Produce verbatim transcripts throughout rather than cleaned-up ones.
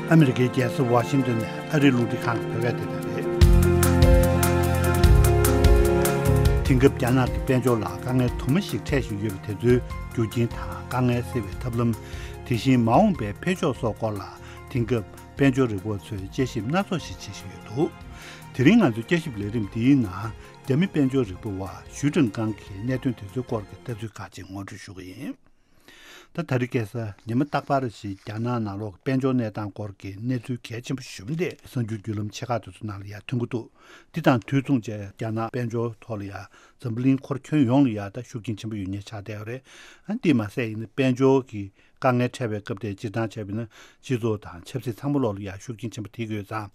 ཨ་མི་རི་ཀའི་རྒྱལ་ས་ཝ་ཤིང་ཏོན་ནས་ཨ་རིའི་རླུང་འཕྲིན་ཁང་གི་བོད་སྐད་སྡེ་ཚན་རེད། དེང་སྐབས་རྒྱ་ནག་གི་དཔལ་འབྱོར་ལ་དཀའ་ངལ་དུ་མ་ཞིག་འཕྲད་བཞིན་ཡོད་པ་དེ་ཚོའི་རྒྱུ་རྐྱེན་དང་དཀའ་ངལ་སེལ་བའི་ཐབས་ལམ། དེ་བཞིན་མ་འོངས་པའི་འཕེལ་ཕྱོགས་སོགས་སྐོར་ལ་དེང་སྐབས་དཔལ་འབྱོར་རིག་པ་བ་ཚོས་དཔྱད་ཞིབ་སྣ་ཚོགས་ཤིག་བྱེད་བཞིན་ཡོད་འདུག་དེ་རིང་ང་ཚོའི་དཔྱད་ཞིབ་ལས་རིམ་འདིའི་ནང་རྒྱ་མི་དཔལ་འབྱོར་རིག་པ་བ་ཞུས་ཀྲང་ཀང་གིས་གནད་དོན་དེ་ཚོའི་སྐོར་གྱི་ལྟ་ཚུལ་ཁག་ཅིག་ངོ་སྤྲོད་ཞུ་གི་ཡིན། ད་ད་རེས་ཁ་སང་ཉི་མ་རྟག་པར་ཞིག་རྒྱ་ནག་ནང་ལོགས་དཔལ་འབྱོར་གནས་སྟངས་སྐོར་གྱི་གནས་ཚུལ་གལ་ཆེན་པོ་ཞེ་པོ་འདི་གསར་འགྱུར་བརྒྱུད་ལམ་ཆེ་ཁག་དེ་ཚོ་ནང་ལ་ཡང་ཐོན་གྱི་འདུག་འདི་དང་དུས་མཚུངས་བྱས་རྒྱ་ནག་དཔལ་འབྱོར་ཐོག་ལ་ཡང་འཛམ་བུ་གླིང་འཁོར་ཁྱོན་ཡོངས་ལ་ཡང་ད་ཤུགས་རྐྱེན་ཆེན་པོ་ཡོད་མཁན་ཆགས་བསྡད་ཡོད་རེད། ཨ་འདི་མ་ཟད་ཡིན་ན་དཔལ་འབྱོར་གྱི་དཀའ་ངལ་འཕྲད་པའི་སྐབས་དེ་སྤྱིར་བཏང་བྱས་པ་ཡིན་ན་སྤྱི་ཚོགས་དང་ཆབ་སྲིད་ཚང་མ་ལོག་ལ་ཡང་ཤུགས་རྐྱེན་ཆེན་པོ་ཐེབས་ཀྱི་ཡོད་ཙང་།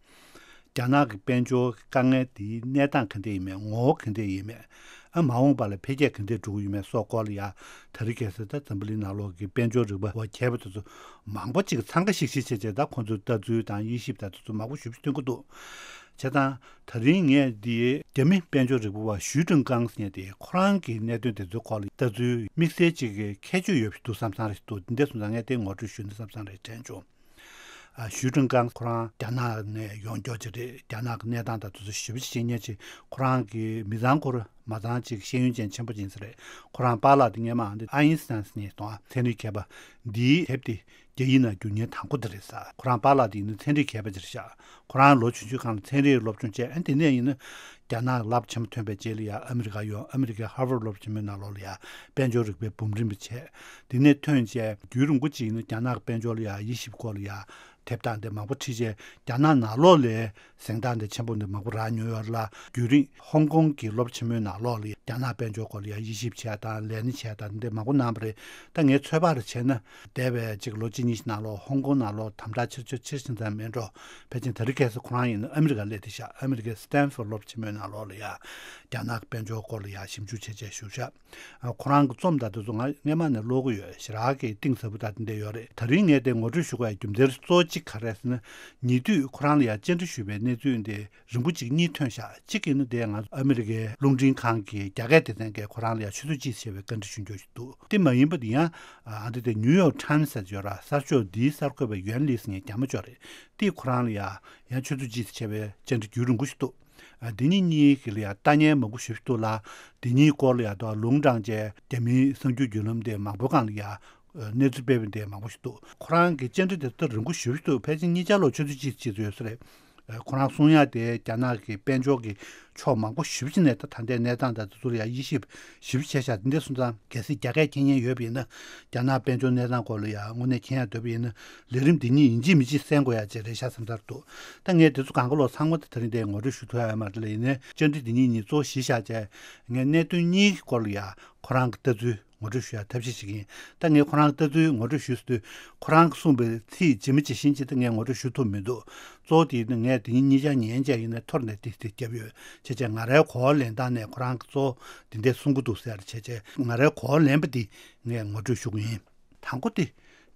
རྒྱ་ནག་གི་དཔལ་འབྱོར་གྱི་དཀའ་ངལ་དེའི་གནས་སྟངས་ག་འདྲ་ཡིན་མིན། ངོ་བོ་ག་འདྲ་ཡིན་མིན། ཨ་མ་འོངས་པ་ལ་འཕེལ་རྒྱས་ག་འདྲ་འགྲོ་གི་ཡོད་མེད་སོགས་སྐོར་ལ་ཡ། ད་རེས་ཁ་སང་ད་འཛམ་བུ་གླིང་ནང་ལོགས་ཀྱི་དཔལ་འབྱོར་རིག་པ་བ་མཁས་པ་དེ་ཚོ་མང་པོ་ཅིག་འཚང་ཁ་ཤིག་ཤིག་བྱས་བྱས་ད་ཁོང་ཚོའི་ལྟ་ཚུལ་དང་དབྱེ་ཞིབ་དང་དེ་ཚོ་མང་པོ་ཞེ་པོ་ཅིག་སྟོན་གྱི་འདུག་བྱས་ཙང་ད་རིང་ངས་འདི་རྒྱ་མི་དཔལ་འབྱོར་རིག་པ་བ་ཞུས་ཀྲང་ཀང་ཟེར་མཁན་དེ་ཁོ་རང་གི་གནད་དོན་དེ་ཚོའི་སྐོར་ལ་ལྟ་ཚུལ་དམིགས་བསལ་ཅིག་གི་ཁྱད་ཆོས་ཡོད་པ་ཞིག་འདུག་བསམ་བསམ་རེ་ཞིག་འདུག་འདི་འདྲ་སོང་ཙང་ངས་དེ་ངོ་སྤྲོད་ཞུས་ན་བསམ་བསམ་རེ་དྲན་བྱུང་། ཨ་ཞུས་ཀྲང་ཀང་ཁོ་རང་རྒྱ་ནག་ནས་ཡོང་རྒྱུ་ཅིག་རེད། རྒྱ་ནག་གི་གནས་སྟངས་དང་དེ་ཚོ་ཞིབ་ཕྱིན་མཁན་ཅིག་ཁོ་རང་གི་མི་ཚང་སྐོར་མ་ཚང་ཅིག་ཤེས་ཡོན་ཅན་ཆེན་པོ་ཅིག་ཡིན་ས་རེད། ཁོ་རང་པཱ་ལགས་དེ་སྔོན་མ་འདི་ཨ་ཡིན་སི་ཐན་ཟེར་མཁན་དང་ཚན་རིག་མཁས་པ་འདིའི་དེབ་དེ་རྒྱ་ཡིག་ནང་བསྒྱུར་མཁན་དང་པོ་དེ་རེད་ས། ཁོ་རང་པཱ་ལགས་དེ་ཡིན་ན་ཚན་རིག་མཁས་པ་ཅིག་རེད་ཤག་ཁོ་རང་ལོ་ཆུང་ཆུང་སྒང་ལ་ཚན་རིག་སློབ་སྦྱོང་བྱས། ཨ་དེ་ནས་ཡིན་ན་རྒྱ་ནག་རླབས་ཆེན་པོ་ཐོན་པའི་རྗེས་ལ་ཡ་ཨ་མི་རི་ཀ་ཡོང་། ཨ་མི་རི་ཀའི་ཧར་ཝརཌ་སློབ་ཆེན་མོའི་ནང་ལོགས་ལ་ཡ་དཔལ་འབྱོར་རིག་པའི་འབུམ་རམས་པ་བྱས། དེ་ནས་ཐོན་བྱས་རྒྱུན་རིང་པོ་ཅིག་ཡིན་ན་རྒྱ་ནག་དཔལ་འབྱོར་ལ་ཡ་དབྱེ་ཞིབ་སྐོར་ལ་ཡ་དེབ་དང་དེ་མང་པོ་བྲིས་བྱས། རྒྱ་ནག་ནང་ལོགས་ལ་གཟེངས་རྟགས་འདི་ཆེན་པོ་འདི་མང་པོ་རག་མྱོང་ཡོད་ལ། རྒྱུན་རིང་ཧོང་ཀོང་གི་སློབ་ཆེན་མོའི་ནང་ལོགས་ལ་རྒྱ་ནག་དཔལ་འབྱོར་སྐོར་ལ་ཡ་དབྱེ་ཞིབ་བྱས་དང་ལས་སྣེ་བྱས་དང་འདི་མང་པོ་གནང་བ་རེད། ད་ངས་ཚོད་དཔག་རེ་བྱས་ན་འདས་པའི་ཅིག་ལོ་གཅིག་གཉིས་ཤིག་ནང་ལོགས་ཧོང་ཀོང་ནང་ལོགས་དམ་དྲག་ཆེ་ཆེ་ཆེ་ཕྱིན་ཙང་མེད་འགྲོ། ཕལ་ཆེར་ད་རེས་ཁ་སང་ཁོ་རང་ཡིན་ན་ཨ་མི་རི་ཀ་སླེབས་བསྡད་ཤག་ཨ་མི་རི་ཀའི་སི་ཏན་ཧྥོར་སློབ་ཆེན་མོའི་ནང་ལོགས་ལ་ཡ་རྒྱ་ནག་གི་དཔལ་འབྱོར་སྐོར་ལ་ཡ་ཞིབ་འཇུག་བྱས་བྱས་བཞུགས་ཤག་ཨ་ཁོ་རང་གི་རྩོམ་དང་དེ་ཚོ་ང་སྔོན་མ་ནས་ཀློག་གི་ཡོད། ཞེ་དྲག་གི་གཏིང་ཟབ་པོ་དང་དེ་འདྲ་ཡོད་རེད། ད་རིང་ངས་དེ་ངོ་སྤྲོད་ཞུ་དགོས་ཡ་རྒྱུ་མཚན་གཙོ་བོ་གཅིག་ག་རེ་རེད་ཟེར་ན། ཉེ་དུས་ཁོ་རང་ལ་ཡ་བཅར་འདྲི་ཞུས་པའི་གནས་ཚུལ་འདི་རིང་པོ་གཅིག་གཉིས་ཐོན་ཤག་གཅིག་ཡིན་ན་དེ་ང་ཚོ་ཨ་མི་རི་ཀའི་རླུང་འཕྲིན་ཁང་གི་རྒྱ་སྐད་སྡེ་ཚན་གྱིས་ཁོ་རང་ལ་ཡ་ཆུ་ཚོད་གཅིག་བྱས་པའི་བཀའ་འདྲི་ཞུ་རྒྱུ་ཞིག་འདུག་དེ་མ་ཡིན་པ་དེ་ཡང་ཨ་འདི་དེ་ནིའུ་ཡོག་ཊའིམ་སི་ཟེར་ཡོད་ར། གསར་ཤོག་འདིའི་གསར་འགོད་པ་ཡོན་ལི་ཟེར་མཁན་རྒྱ་མ་ཅིག་རེད། དེས་ཁོ་རང་ལ་ཡ་ཡང་ཆུ་ཚོད་གཅིག་བྱས་པའི་བཅར་འདྲི་རྒྱུན་རིང་པོ་ཞིག་འདུག་ཨ་འདི་གཉིས་གཉིས་ཀྱི་ལ་ཡ་ལྟ་མཁན་མང་པོ་ཞེ་པོ་ཞིག་འདུག་ལ། འདི་གཉིས་སྐོར་ལ་ཡ་ད་ལུང་དྲངས་བྱས་རྒྱ་མིའི་གསར་འགྱུར་བརྒྱུད་ལམ་དེ་མང་པོའི་སྒང་ལ་ཡ་གནས་ཚུལ་སྤེལ་བ་དེ་མང་པོ་ཞིག་འདུག་ཁོ་རང་གི་བཅར་འདྲི་དེ་ད་རིང་པོ་ཞེ་པོ་ཞིག་འདུག་ཕལ་ཆེར་གཉིས་ཆར་ལོ་ཆུ་ཚོད་གཅིག་གཅིག་ཙམ་ཡོད་ས་རེད། ཁོ་རང་གསུང་ཡ་དེ་རྒྱ་ནག་གི་དཔལ་འབྱོར་གྱི་ཕྱོགས་མང་པོ་ཞེ་པོ་ཅིག་ནས་ད་ད་ལྟའི་གནས་སྟངས་དང་དེ་ཚོ་ལ་ཡ་དབྱེ་ཞིབ་ཞེ་པོ་བྱས་ཤག་དེ་འདྲ་སོང་ཙང་གལ་སྲིད་རྒྱ་སྐད་མཁྱེན་མཁན་ཡོད་པ་ཡིན་ན། རྒྱ་ནག་དཔལ་འབྱོར་གནས་སྟངས་སྐོར་ལ་ཡ་དངོས་གནས་མཁྱེན་ཡ་འདོད་པ་ཡིན་ན། ལས་རིམ་འདི་གཉིས་ཡིན་གཅིག་མིན་གཅིག་གསན་དགོས་ཡ་ཅིག་རེད་ཤག་བསམ་ཚར་འདུག་ད་ངས་དེ་ཚོ་གང་ག་ལོག་ཚང་མ་ད་དེ་རིང་དེ་ངོ་སྤྲོད་ཞུ་ཐུབ་ཡ་ཡོད་མ་རེད་ལ། ཡིན་ནའི་བཅར་འདྲི་འདི་གཉིས་གཉིས་གཙོ་བོ་གཞི་བཞག་བྱས་ངས་གནད་དོན་གཉིས་ཀྱི་སྐོར་ལ་ཡ་ཁོ་རང་གི་ལྟ་ཚུལ་ངོ་སྤྲོད་ཞུ་ཡ་ཐབས་ཤེས་ཤིག་ཡིན། ད་ངས་ཁོ་རང་གི་ལྟ་ཚུལ་ངོ་སྤྲོད་ཞུས་ཟིན་དུས་ཁོ་རང་གིས་གསུངས་པའི་ཚིག་ཇི་མ་ཇི་བཞིན་ཅིག་ད་ངས་ངོ་སྤྲོད་ཞུ་ཐུབ་མི་འདུག་གཙོ་བོ་དེ་ཡིན་ན་ངས་དེ་ཉིན་གཉིས་ཆར་ཉན་བྱས་ཡིན་ན་ཐོར་ནས་ཏིག་ཏིག་བརྒྱབ་ཡོད། བྱས་བྱས་ང་རའི་གོ་བ་ལེན་སྟངས་ནས་ཁོ་རང་གིས་གཙོ་བོ་དེ་འདྲས་གསུང་གི་འདུག་ཟེར། བྱས་བྱས་ང་རའི་གོ་བ་ལེན་པ་དེ་ངས་ངོ་སྤྲོད་ཞུ་གི་ཡིན། དང་པོ་དེ།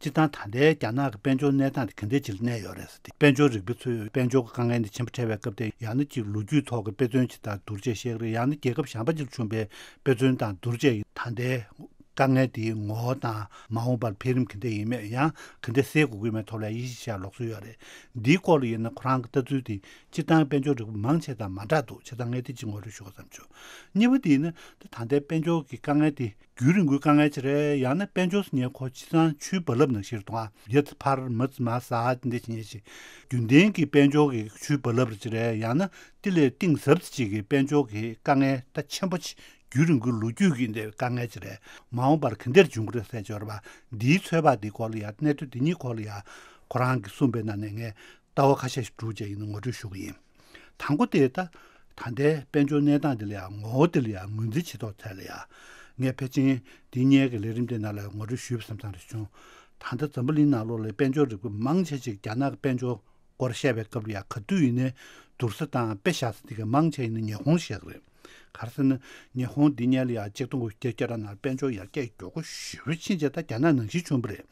སྤྱིར་བཏང་ད་ལྟའི་རྒྱ་ནག་གི་དཔལ་འབྱོར་གནས་སྟངས་དེ་ག་འདྲས་ཅིག་ལ་གནས་ཡོད་རེད་ཟེར་ཏེ། དཔལ་འབྱོར་རིག་པ་ཚོས་དཔལ་འབྱོར་གྱི་དཀའ་ངལ་འདི་ཆེན་པོ་འཕྲད་པའི་སྐབས་དེ་ཡང་ན་གཅིག་ལོ་རྒྱུས་ཐོག་གི་དཔེ་མཚོན་ཅིག་དང་བསྡུར་བྱས་བཤད་ཀྱི་རེད། ཡང་ན་རྒྱལ་ཁབ་གཞན་པ་ཅིག་བྱུང་བའི་དཔེ་མཚོན་དང་བསྡུར་བྱས་ད་ལྟའི་དཀའ་ངལ་དེའི་ངོ་བོ་དང་མ་འོངས་པར་འཕེལ་རིམ་ག་འདྲ་ཡིན་མིན་ཡང་ག་འདྲ་སེལ་དགོས་ཀྱི་མིན་ཐོག་ལ་དབྱེ་ཞིབ་བྱས་ལོགས་སུ་ཡོད་རེད། འདིའི་སྐོར་ལ་ཡིན་ན་ཁོ་རང་གི་ལྟ་ཚུལ་དེ་སྤྱིར་བཏང་དཔལ་འབྱོར་རིག་པ་མང་ཆེ་དང་མ་འདྲ་འདུག་བྱས་ཙང་ངས་དེ་གཅིག་ངོ་སྤྲོད་ཞུ་དགོས་བསམ་བྱུང་། གཉིས་པ་དེ་ཡིན་ན་ད་ལྟའི་དཔལ་འབྱོར་གྱི་དཀའ་ངལ་དེ། རྒྱུན་རིང་པོའི་དཀའ་ངལ་ཅིག་རེད། ཡང་ན་དཔལ་འབྱོར་ཟེར་མཁན་ཁོ་སྤྱིར་བཏང་ཆུའི་རྦ་རླབས་ནང་བཞིན་རེད་འདུག་ག་ཡར་ཙམ་འཕར་མར་ཙམ་མར་ཟག་འདི་འདྲ་བྱེད་མཁན་ཞིག་རྒྱུན་ལྡན་གྱི་དཔལ་འབྱོར་གྱི་ཆུའི་རྦ་རླབས་ཅིག་རེད། ཡང་ན་དེ་ལས་གཏིང་ཟབ་ཅིག་གི་དཔལ་འབྱོར་གྱི་དཀའ་ངལ་ད་ཆེན་པོ་ཅིག་རྒྱུན་རིང་པོའི་ལོ་རྒྱུས་ཀྱི་འདི་དཀའ་ངལ་ཅིག་རེད། མ་འོངས་པར་ག་འདྲར་འབྱུང་གི་རེད་ཟེར་ཅིག་ཡོད་རེད་པ། འདིའི་ཚོད་དཔག་འདིའི་སྐོར་ལ་ཡ་གནད་དོན་འདི་གཉིས་སྐོར་ལ་ཡ་ཁོ་རང་གིས་གསུངས་པའི་ནང་ནས་ངས་ལྟ་བ་ཁ་ཤས་ཤིག་བསྒྲུབས་བྱས་ཡིན་ན་ངོ་སྤྲོད་ཞུ་གི་ཡིན། དང་པོ་དེ་ད་ད་ལྟའི་དཔལ་འབྱོར་གནས་སྟངས་འདི་ལ་ཡང་ངོ་བོ་དེ་ལ་ཡང་ངོས་འཛིན་བྱེད་ཐོག་ཐད་ལ་ཡང་། ངས་ཕལ་ཆེར་འདི་སྔོན་གྱི་ལས་རིམ་དེ་ནང་ལ་ངོ་སྤྲོད་ཞུས་པ་བསམ་བསམ་རེ་བྱུང་། ད་ལྟ་འཛམ་བུ་གླིང་ནང་ལོགས་ལ་དཔལ་འབྱོར་རིག་པ་མང་ཆེ་ཅིག་རྒྱ་ནག་གི་དཔལ་འབྱོར་སྐོར་བཤད་པའི་སྐབས་ལ་ཡང་ག་དུས་ཡིན་ནའི་བསྡུར་ས་དང་དཔེ་བཞག་ས་དེ་ག་མང་ཆེ་ཡིན་ན་ཉི་ཧོང་བཞག་གི་རེད། ག་རེ་ཟེར་ན། ཉི་ཧོང་འདི་སྔོན་ལ་ཡང་ཆིག་སྟོང་དགུ་བརྒྱ་བརྒྱད་ཅུ་གྱ་གྲངས་ནང་དཔལ་འབྱོར་ཡར་རྒྱས་མགྱོགས་པོ་ཞེ་པོ་ཕྱིན་རྗེས་ད་རྒྱ་ནག་ནང་བཞིན་བྱུང་བ་རེད།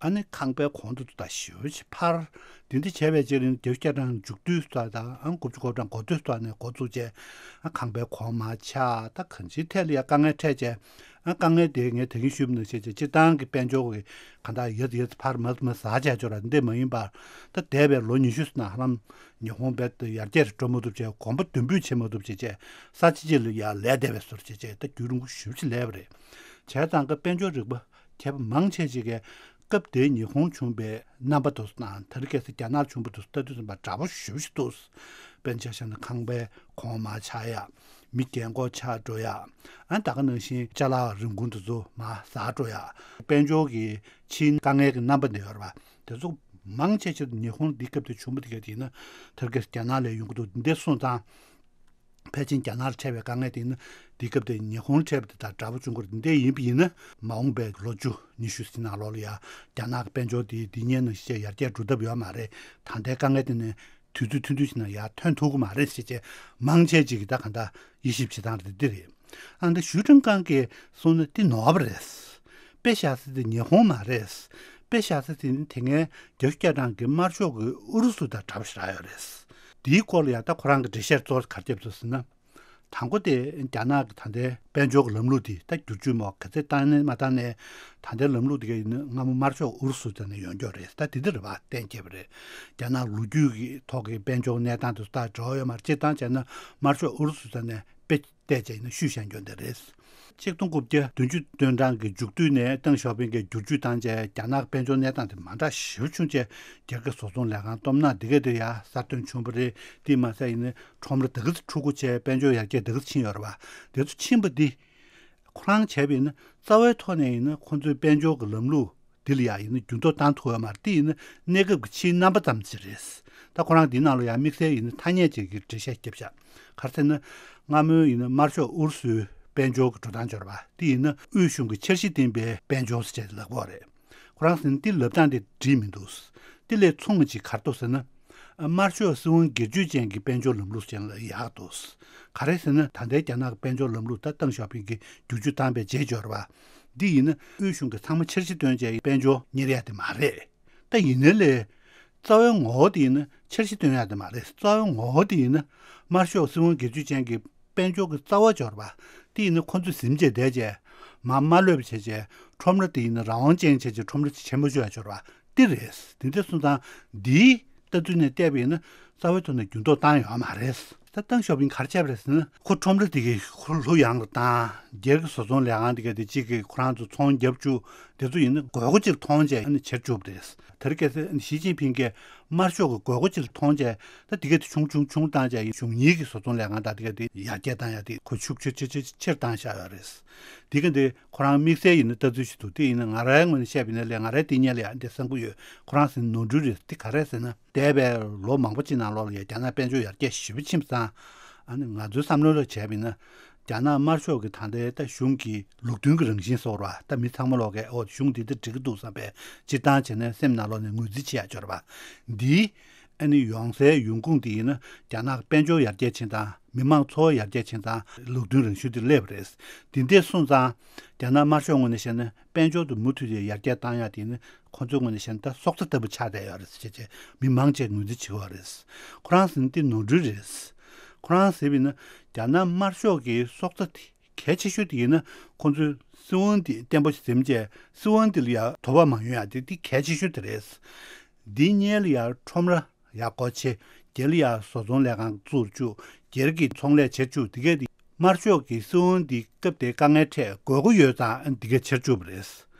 ཨ་ནི་ཁང་པའི་གོང་དུ་ད་ཞེ་པོ་ཅིག་འཕར། དེ་འདྲ་བྱས་པའི་ཕྱིར་ནི་བརྒྱད་ཅུ་གྱ་གྲངས་མཇུག་སྡུད་ད་ཨང་དགུ་བཅུ་གོ་གྲངས་འགོ་སྡུད་ད་ནས་འགོ་བཙུགས་བྱས། ཨ་ཁང་པའི་གོང་མར་ཆག་ད་གང་ཅིའི་ཐད་ལ་ཡ་དཀའ་ངལ་འཕྲད་བྱས། ཨ་དཀའ་ངལ་དེ་ངས་ད་གིན་ཞུས་པ་ནང་བཞིན་བྱས་སྤྱིར་བཏང་གི་དཔལ་འབྱོར་གྱི་གང་ལྟར་ཡར་ཡར་འཕར་མར་མར་ཟག་བྱས་ཆོག་ར་འདི་མ་ཡིན་པར། ད་འདས་པའི་ལོ་ཉི་ཤུ་ནང་ཧ་ལམ་ཉི་ཧོང་རྦད་དེ་ཡར་རྒྱས་འགྲོ་མ་ཐུབ་བྱས་གོམ་པ་མདུན་སྤོས་བྱེད་མ་ཐུབ་བྱས་བྱས་ས་ཆ་གཅིག་ལ་ཡར་ལས་བསྡད་པའི་བཟོ་འདྲ་བྱས་བྱས་ད་རྒྱུན་རིང་པོ་ཞེ་པོ་ཅིག་ལས་པ་རེད། བྱས་ཙང་གི་དཔལ་འབྱོར་རིག་པ་མཁས་པ་མང་ཆེ་ཅིག་གིས་སྐབས་དེའི་ཉི་ཧོང་བྱུང་བའི་རྣམ་པ་དེ་ཚོ་དང་ད་རེས་ཁ་སང་རྒྱ་ནག་བྱུང་བ་དེ་ཚོ་ལྟ་དུས་ཙམ་པ་འདྲ་པོ་ཞེ་པོ་ཞིག་འདུག་དཔེར་ན་ཆ་བཞག་ན་ཁང་པའི་གོང་མར་ཆག་ཡག་མི་རྒན་འཁོགས་ཆགས་འགྲོ་ཡག་ཨ་ད་ག་ནང་བཞིན་ཅ་ལག་རིན་གོང་དེ་ཚོ་མར་ཟག་འགྲོ་ཡག་དཔལ་འབྱོར་གྱི་ཕྱིའི་དཀའ་ངལ་གྱི་རྣམ་པ་འདི་ཡོད་རེད་པ། དེ་ཚོ་མང་ཆེ་ཆེ་ཉི་ཧོང་འདི་སྐབས་དེ་བྱུང་བ་དེ་ག་དེ་ཡིན་ན་ད་རེས་ཁ་སང་རྒྱ་ནག་ལ་ཡོང་གི་འདུག་འདི་སོང་ཙང་། ཕལ་ཆེར་རྒྱ་ནག་ལ་འཕྲད་པའི་དཀའ་ངལ་དེ་ནི་འདི་སྐབས་དེ་ཉི་ཧོང་ལ་འཕྲད་པ་དེ་དང་འདྲ་པོ་བྱུང་གི་རེད། འདི་འདྲ་ཡིན་པ་ཡིན་ན་མ་འོངས་པའི་ལོ་བཅུ་ཉི་ཤུ་ཟིན་ནང་ལོགས་ལ་ཡང་རྒྱ་ནག་གི་དཔལ་འབྱོར་དེ་འདི་སྔོན་ནང་བཞིན་ཡར་རྒྱས་འགྲོ་ཐབས་ཡོད་མ་རེད། ད་ལྟའི་དཀའ་ངལ་དེ་ནི་དུས་ཚོད་ཐུང་ཐུང་ཞིག་ནང་ཡར་ཐོན་ཐུབ་ཀྱི་མ་རེད་ཟེར་བྱས་མང་ཆེ་ཅིག་གིས་ད་གང་ལྟར་དབྱེ་ཞིབ་བྱེད་སྟངས་དེ་འདི་རེད། ཨ་འདི་ཞུས་ཁྲིམས་ཁང་གིས་གསུངས་ན་འདི་ནོར་བ་རེད། དཔེ་བཞག་ས་དེ་ཉི་ཧོང་མ་རེད། དཔེ་བཞག་ས་དེ་ནི་དེ་སྔའི་བརྒྱད་ཅུ་གྱ་གྲངས་ཀྱི་དམར་ཤོག་གི་ཨུ་རུ་སུ་དང་འདྲ་པོ་ཞིག་རག་ཡོད་རེད། དེའི་སྐོར་ལ་ཡང་ད་ཁོ་རང་གི་འགྲེལ་བཤད་གཙོ་བོ་ག་རེ་བརྒྱབ་འདུག་ཟེར་ན། དང་པོ་དེ་རྒྱ་ནག་གི་ད་ལྟའི་དཔལ་འབྱོར་གྱི་ལམ་ལུགས་དེ་ད་བསྒྱུར་བཅོས་མོ་ག་ཚད་བཏང་ནས་མ་བཏང་ནས་ད་ལྟའི་ལམ་ལུགས་དེ་ག་ཡིན་ན་སྔ་མོ་དམར་ཤོག་ཨུ་རུ་སུ་དང་ནས་ཡོང་རྒྱུ་རེད། ད་དེ་འདི་རེད་པ་གཏན་འཁེལ་བ་རེད། རྒྱ་ནག་ལོ་རྒྱུས་ཀྱི་ཐོག་གི་དཔལ་འབྱོར་གནས་སྟངས་དེ་ཚོ་ད་འབྲེལ་བ་ཡོད་མ་རེད། སྤྱིར་བཏང་བྱས་ན་དམར་ཤོག་ཨུ་རུ་སུ་དང་ནས་དཔེ་བལྟས་བྱས་ཡིན་ན་ཤུལ་བཞག་རྒྱུ་འདི་རེད། ཆིག་སྟོང་དགུ་བརྒྱ་བདུན་ཅུ་དོན་གྲངས་ཀྱི་མཇུག་སྡུད་ནས་ཏེང་ཞའོ་ཕིང་གིས་བསྒྱུར་བཅོས་བཏང་རྗེས་རྒྱ་ནག་དཔལ་འབྱོར་གནས་སྟངས་དེ་མ་འདྲ་ཞེ་པོ་བྱུང་རྗེས་སྒེར་གྱི་བཟོ་ཚོང་ལས་ཁང་སྟོབས་ན་འདི་ག་དེ་ཡར་གསར་ཐོན་བྱུང་བ་རེད། དེས་མ་ཟད་ཡིན་ན་ཁྲོམ་ར་དེ་ག་ཚོད་འཁྲུག་པོ་བྱས་དཔལ་འབྱོར་ཡར་རྒྱས་དེ་ག་ཚོད་ཕྱིན་ཡོད་རེད་པ། དེ་ཚོ་ཕྱིན་པ་འདི་ཁོ་རང་བྱས་པ་ཡིན་ན་རྩ་བའི་ཐོག་ནས་ཡིན་ན་ཁོ་ཚོའི་དཔལ་འབྱོར་གྱི་ལམ་ལུགས་འདི་ལ་ཡང་ཡིན་ན་འགྱུར་ལྡོག་བཏང་ཐུབ་ཡོད་མ་རེད། དེ་ཡིན་ན་གནས་སྐབས་ཀྱི་ཕྱིའི་རྣམ་པ་ཙམ་ཞིག་རེད། ད་ཁོ་རང་འདིའི་ནང་ལ་ཡང་དམིགས་བསལ་ཡིན་ན་ཐ་སྙད་ཅིག་གི་འགྲེལ་བཤད་བརྒྱབ་ཤག་ག་རེ་ཟེར་ན། སྔ་མོའི་ཡིན་ན་དམར་ཤོག་ཨུ་རུ་སུའི་དཔལ་འབྱོར་གྱི་འགྲོ་སྟངས་འབྱོར་བ་དེ་ཡིན་ན་དབུས་གཞུང་གི་འཆར་གཞི་ལྡན་པའི་དཔལ་འབྱོར་ཟེར་བྱས་ལབ་ཀྱི་ཡོད་རེད། ཁོ་རང་ཟེར་ན་འདི་ལབ་སྟངས་དེ་འགྲིག་མི་འདུག་འདི་ལས་མཚུངས་པ་ཅིག་ག་རེ་འདུག་ཟེར་ན། དམར་ཤོག་སྲིད་དབང་སྒེར་གཅོད་ཅན་གྱི་དཔལ་འབྱོར་ལམ་ལུགས་ཅན་ལ་ཡག་འདུག་ག་རེ་ཟེར་ན་ད་ལྟའི་རྒྱ་ནག་གི་དཔལ་འབྱོར་ལམ་ལུགས་ད་ཏེང་ཞའོ་ཕིང་གིས་བསྒྱུར་བཅོས་བཏང་པའི་རྗེས་འབྱོར་བ། འདི་ཡིན་ན་དབུས་གཞུང་གིས་ཚང་མ་འཆར་གཞི་བཏོན་བྱས་དཔལ་འབྱོར་གཉེར་ཡ་དེ་མ་རེད། ད་ཡིན་ནའི་ལས། རྩ་བའི་ངོ་བོ་དེ་ཡིན་ན་འཆར་གཞི་བཏོན་ཡ་དེ་མ་རེད། རྩ་བའི་ངོ་བོ་དེ་ཡིན་ན་དམར་ཤོག་སྲིད་དབང་སྒེར་གཅོད་ཅན་གྱི་དཔལ་འབྱོར་གྱི་རྩ་བ་འབྱོར་བ། དེ་ཡིན་ན་ཁོ་ཚོས་ཟིན་བྱས་བསྡད་བྱས། མར་མ་ལྷོད་པ་བྱས་བྱས། ཁྲོམ་ར་དེ་ཡིན་ན་རང་དབང་ཅན་བྱས་བྱས་ཁྲོམ་ར་ཆེན་པོ་ཅིག་ཡ་འབྱོར་བ། འདི་རེད། དེ་འདྲ་སོང་ཙང་འདིའི་ལྟ་ཚུལ་ནས་བལྟས་པ་ཡིན་ན་རྩ་བའི་ཐོག་ནས་འགྱུར་ལྡོག་བཏང་ཡོད་མ་རེད། ད་ཏེང་ཞའོ་ཕིང་ག་རེ་བྱས་པ་རེད་ཟེར་ན་ཁོ་ཁྲོམ་ར་དེ་གའི་ཁོ་ལྷོད་ཡངས་ལ་བཏང་། སྒེར་གྱི་བཟོ་ཚོང་ལས་ཁང་དེ་ག་དེ་གཅིག་གིས་ཁོ་རང་ཚོ་ཚོང་རྒྱབ་བཅུག་དེ་ཚོ་ཡིན་ན་དགོས་མཁོ་ཅིག་མཐོང་བྱས་ཨ་ནི་བྱེད་བཅུག་པ་རེད། དེ་རིང་ཁ་སང་ཞི་ཅིན་ཕིང་གིས་དམར་ཤོག་གི་དགོས་མཁོ་ཅིག་མཐོང་བྱས་ད་དེ་ག་དེ་ཆུང་ཆུང་ཆུང་བཏང་བྱས་གཞུང་གཉེར་གྱི་བཟོ་ཚོང་ལས་ཁང་དང་དེ་ག་དེ་ཡར་རྒྱས་བཏང་ཡ་དེ་ཁོ་ཤུགས་ཆེ་ཆེ་ཆེ་ཆེར་བཏང་བཞག་ཡོད་རེད། དེ་ག་དེ་ཁོ་རང་དམིགས་བསལ་ཡིན་ན་ལྟ་ཚུལ་ཞིག་འདུག་དེ་ཡིན་ན་ང་རའི་ངོས་ནས་བཤད་པ་ཡིན་ན་ལས་ང་རའི་འདི་སྔོན་ལ་ཡ་འདི་གསང་པོ་ཡོད། ཁོ་རང་ཟེར་ན་ནོར་འཁྲུལ་རེད། དེ་ག་རེ་ཟེར་ན། འདས་པའི་ལོ་མང་པོ་ཅིག་ནང་ལོགས་ལ་ཡ་རྒྱ་ནག་དཔལ་འབྱོར་ཡར་རྒྱས་ཞེ་པོ་ཕྱིན་པ་དང་། ཨ་ནི་ང་ཚོའི་བསམ་བློ་ལ་བྱས་པ་ཡིན་ན། རྒྱ་ནག་དམར་ཤོག་གི་ད་ལྟའི་ད་གཞུང་གི་ལུགས་མཐུན་གྱི་རང་བཞིན་བཟོ་བར་ད་མི་ཚང་མ་ལོག་གི་ཨོ་གཞུང་འདི་འདི་འགྲིག་གི་འདུག་བསམ་པའི་སྤྱིར་བཏང་བྱས་ན་སེམས་ནང་ལོགས་ནས་ངོས་འཛིན་བྱེད་ཡ་འབྱོར་བ། འདིའི་ཨ་ནི་ཡོང་སའི་ཡོང་ཁུངས་དེ་ཡིན་ན་རྒྱ་ནག་དཔལ་འབྱོར་ཡར་རྒྱས་ཕྱིན་ཙང་མི་མང་འཚོ་བ་ཡར་རྒྱས་ཕྱིན་ཙང་ལུགས་མཐུན་རང་བཞིན་དེ་སླེབས་པ་རེད། འདི་འདྲས་སོང་ཙང་རྒྱ་ནག་དམར་ཤོག་ངོས་ནས་བཤད་ན། དཔལ་འབྱོར་དུ་མུ་མཐུད་དེ་ཡར་རྒྱས་བཏང་ཡ་དེ་ནི་ཁོ་ཚོའི་ངོས་ནས་བཤད་ན་ད་སྲོག་རྩ་ལྟ་བུ་ཆགས་བསྡད་ཡོད་རེད་ཟེར་བྱས་མི་མང་ཆེ་ངོས་འཛིན་བྱེད་ཀྱི་ཡོད་རེད། ཁོ་རང་ཟེར་ན་འདི་ནོར་འཁྲུལ་རེད། ཁོ་རང་ཟེར་བས་ན་རྒྱ་ནག་དམར་ཤོག་གི་སྲོག་རྩ་དེ་གལ་ཆེ་ཤོས་དེ་ཡིན་ན་ཁོ་ཚོའི་སྲིད་དབང་དེ་བརྟན་པོ་ཞིག་འཛིན་བྱས་སྲིད་དབང་དེ་ལ་ཡ་དོ་ཕོག་མ་ཡོང་ཡ་དེ་དེ་གལ་ཆེ་ཤོས་དེ་རེད། འདི་སྔོན་ལ་ཡ་ཁྲོམ་ར་ཡག་པོ་ཆེ། སྒེར་ལ་ཡ་བཟོ་ཚོང་ལས་ཁང་བཙུགས་བཅུག་སྒེར་གྱི་ཚོང་ལས་བྱེད་བཅུག་དེ་གས་དེ་དམར་ཤོག་གི་སྲིད་དབང་འདི་སྐབས་དེའི་དཀའ་ངལ་འཕྲད་དགོས་མཁོ་ཡོད་ཙང་འདི་གས་ཆེར་བཅུག་པ་རེད།